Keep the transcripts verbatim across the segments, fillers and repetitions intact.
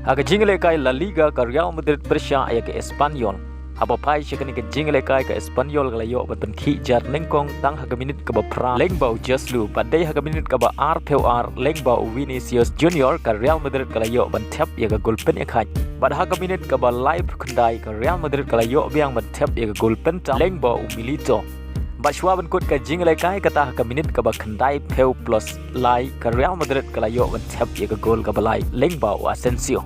Ha ka jingïalehkai La Liga ka Real Madrid pyrshah ïa ka Espanyol. Haba phai sha kane ka jingïalehkai ka Espanyol ka la ïoh ban pynkhih jar nyngkong tang ha ka minit kaba phra lyngba u Joselu, bad dei ha ka minit kaba arphew ar lyngba u Vinicius Junior ka Real Madrid ka la ïoh ban thep ïa ka gol pynïakhaid. Bad ha ka minit kaba laiphew khyndai ka Real Madrid ka la ïoh biang ban thep ïa ka gol pyntam lyngba u Milito. Bad shuwa ban kut ka jingïalehkai kata ha ka minit kaba khyndaiphew plus lai ka Real Madrid ka la ïoh ban thep ïa ka gol kaba lai lyngba u Asensio.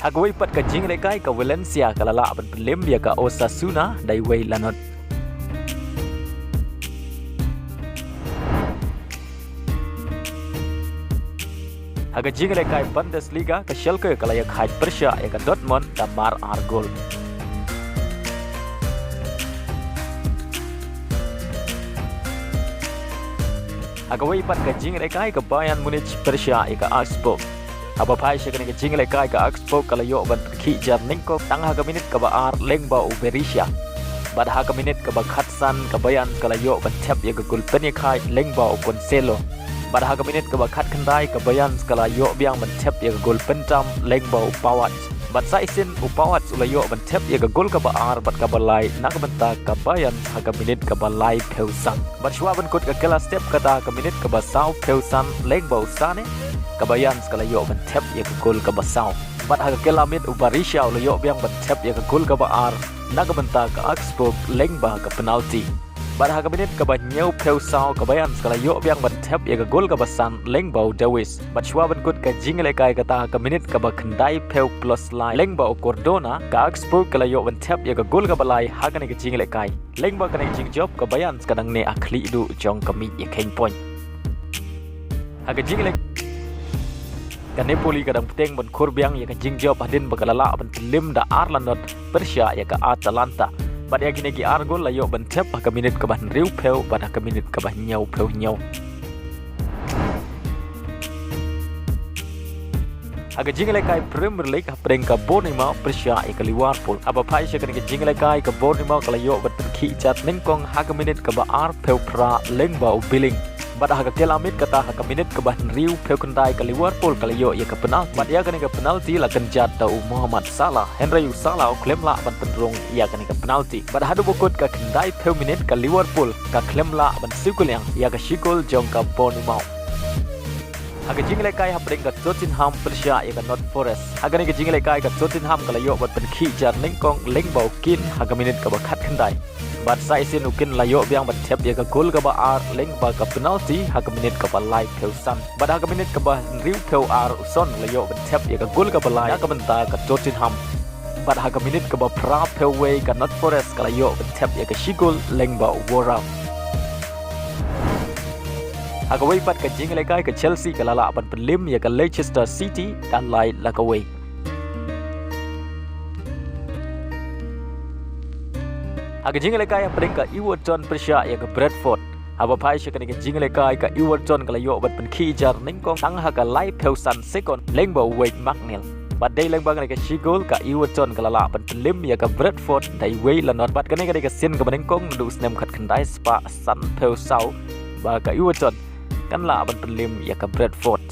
Ha kawei pat ka jingïalehkai ka Valencia ka la lah ban pynlem ïa ka Osasuna da iwei la not. Ha ka jingïalehkai Bundesliga ka Schalke ka la ïakhaid pyrshah ïa ka Dortmund da mar ar gol. Ha kawei pat ka jingïalehkai ka Bayern Munich pyrshah ïa ka Augsburg. Haba phai sha kane ka jingïalehkai ka Augsburg ka la ïoh ban pynkhih jar nyngkong tang ha ka minit kaba ar lyngba u Berisha. Bad ha ka minit kaba khatsan ka Bayern ka la ïoh ban thep ïa ka gol pynïakhaid lyngba u Cancelo. Bad ha ka minit kaba khatkhyndai ka Bayern ka la ïoh biang ban thep ïa ka gol pyntam lyngba u Pavard. Bad sa shisien u Pavard u la ïoh ban thep ïa ka gol kaba ar bad kaba lai na ka bynta ka Bayern ha ka minit kaba laiphew san. Bad shuwa ban kut ka kylla step kata ha ka minit kaba sawphew san lyngba u Sane, ka Bayern ka la ïoh ban thep ïa ka gol kaba saw. Bad ha ka kylla miet u Berisha u la ïoh biang ban thep ïa ka gol kaba ar na ka bynta ka Augsburg lyngba ka penalti. Bad ha ka minit kaba hynñiewphew saw ka Bayern ka la ïoh biang ban thep ïa ka gol kaba san lyngba u Davies. Bad shuwa ban kut ka jingïalehkai kata ha ka minit kaba khyndaiphew plus lai lyngba u Cardona, ka Augsburg ka la ïoh ban thep ïa ka gol kaba lai ha kane ka jingïalehkai. Lyngba kane ka jingjop ka Bayern ka dang neh ha khlieh duh jong ka miej ïakheiñ point. Ha ka jingïalehkai ka Napoli ka dang bteng ban khur biang ïa ka jingjop hadien ba ka la lah ban pynlem da ar la not pyrshah ïa ka Atalanta. Bad ïa kine ki ar gol la ïoh ban thep ha ka minit kaba hynriewphew bad ha ka minit kaba hynñiewphew hynñiew. Ha ka jingïalehkai Premier League hapdeng ka Bournemouth pyrshah ïa ka Liverpool. Haba phai sha kane ka jingïalehkai ka Bournemouth ka la ïoh ban pynkhih jar nyngkong ha ka minit kaba arphew phra lyngba u Billing. Bad ha ka kylla miet kata ha ka minit kaba hynriewphew khyndai ka Liverpool ka la ïoh ïa ka penalti. Bad ïa kane ka penalti la kynjat da u Mohamed Salah. Hynrei u Salah u khlem lah ban pynrung ïa kane ka penalti. Bad haduh ba kut ka khyndaiphew minit ka Liverpool ka khlem lah ban siew kylliang ïa ka shi gol jong ka Bournemouth. Ha ka jingïalehkai hapdeng ka Tottenham pyrshah ïa ka Nottingham Forest. Ha kane ka jingïalehkai ka Tottenham ka la ïoh ban pynkhih jar nyngkong lyngba u Keane ha ka minit kaba khatkhyndai. Bad sa shisien u Keane la ïoh biang ban thep ïa ka gol kaba ar lyngba ka penalti ha ka minit kaba laiphew san. Bad ha ka minit kaba hynriewphew ar u Son la ïoh ban thep ïa ka gol kaba lai na ka bynta ka Tottenham. Bad ha ka minit kaba phraphew wei ka Nottingham Forest ka la ïoh ban thep ïa ka shi gol lyngba u Worrall. Ha kawei pat ka jingïalehkai ka Chelsea ka la lah ban pynlem ïa ka Leicester City da lai la kawei. Ha ka jingïalehkai hapdeng ka Everton pyrshah ïa ka Brentford. Haba phai sha kane ka jingïalehkai ka Everton ka la ïoh ban pynkhih jar nyngkong tang ha ka laiphew san sekon lyngba u Wade McNeil. Bad dei lyngba kane ka shi gol ka Everton ka la lah ban pynlem ïa ka Brentford da iwei la not. Bad kane ka dei ka sien kaba nyngkong naduh u snem khatkhyndai spah sanphew saw ba ka Everton kan lah ban pynlem ïa ka Brentford.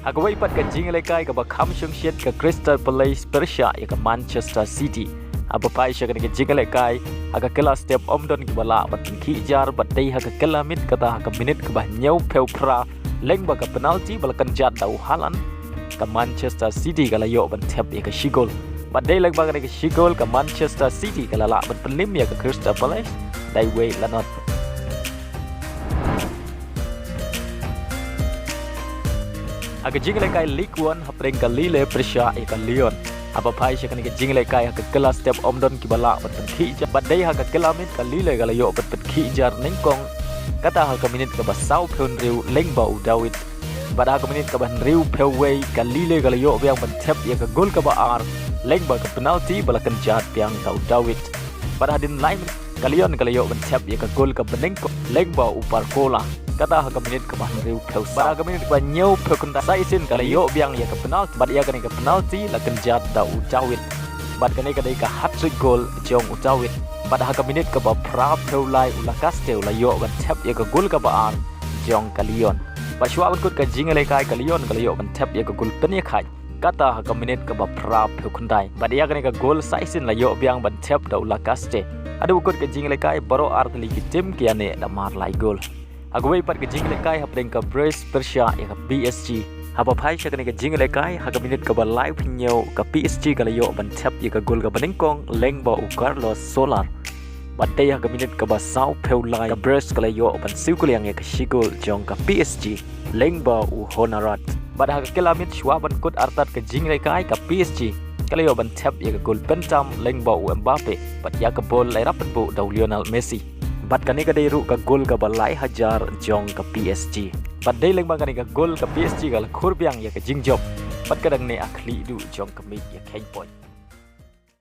Ha kawei pat ka jingïalehkai kaba kham shongshit ka Crystal Palace pyrshah ïa ka Manchester City. Haba phai sha kane ka jingïalehkai ha ka kylla step ym don kiba lah ban pynkhih jar bad dei ha ka kylla miet kata ha ka minit kaba hynñiewphew phra lyngba ka penalti ba la kynjat da u Haaland. Ka Manchester City ka la ïoh ban thep ïa ka shi gol. Bad dei lyngba kane ka shi gol ka Manchester City ka la lah ban pynlem ïa ka Crystal Palace da iwei la not. Ha ka jingïalehkai Ligue One hapdeng ka Lille pyrshah ïa ka Lyon. Haba phai sha kane ka jingïalehkai ha ka kylla step ym don kiba lah ban pynkhih jar bad dei ha ka kylla miet ka Lille ka la ïoh ban pynkhih jar nyngkong kata ha ka minit kaba sawphew hynriew lyngba u David. Bad ha ka minit kaba hynriewphew wei ka Lille ka la ïoh biang ban thep ïa ka gol kaba ar lyngba ka penalti ba la kynjat biang da u David. Bad hadien lai minit ka Lyon ka la ïoh ban thep ïa ka gol kaba nyngkong lyngba u Barcola. Kata ha ka minit kaba hynriewphew saw. Bad ha ka minit kaba hynñiewphew khyndai sa shisien ka la ïoh biang ïa ka penalti bad ïa kane ka penalti la kynjat da u David. Bad kane ka dei ka hat-trick gol jong u David. Bad ha ka minit kaba phraphew lai u Lacazette u la ïoh ban thep ïa ka gol kaba ar jong ka Lyon. Bad shuwa ban kut ka jingïalehkai ka Lyon ka la ïoh ban thep ïa ka gol pynïakhaid. kata ha ka minit kaba phra phew khyndai. Bad ïa kane ka gol sa shisien la ïoh biang ban thep da u Lacazette. Haduh ba kut ka jingïalehkai baroh artylli ki tim ki ïaneh da mar lai gol. Ha kawei pat ka jingïalehkai hapdeng ka Brest pyrshah ïa ka P S G. Haba phai sha kane ka jingïalehkai ha ka minit kaba laiphew hynñiew, ka P S G ka la ïoh ban thep ïa ka gol kaba nyngkong lyngba u Carlos Soler. Bad dei ha ka minit kaba sawphew lai ka Brest ka la ïoh ban siew kylliang ïa ka shi gol jong ka P S G lyngba u Honorat. Bad ha ka kylla miet shuwa ban kut artat ka jingïalehkai, ka P S G ka la ïoh ban thep ïa ka gol pyntam lyngba u Mbappe, bad ïa ka bol la ïarap pynbuh da u Lionel Messi. Bad kane ka dei ruh ka gol kaba lai hajar jong ka P S G. Bad dei lyngba kane ka gol ka P S G ka la khur biang ïa ka jingjop. Bad ka dang neh ha khlieh duh jong ka miej ïa ka point.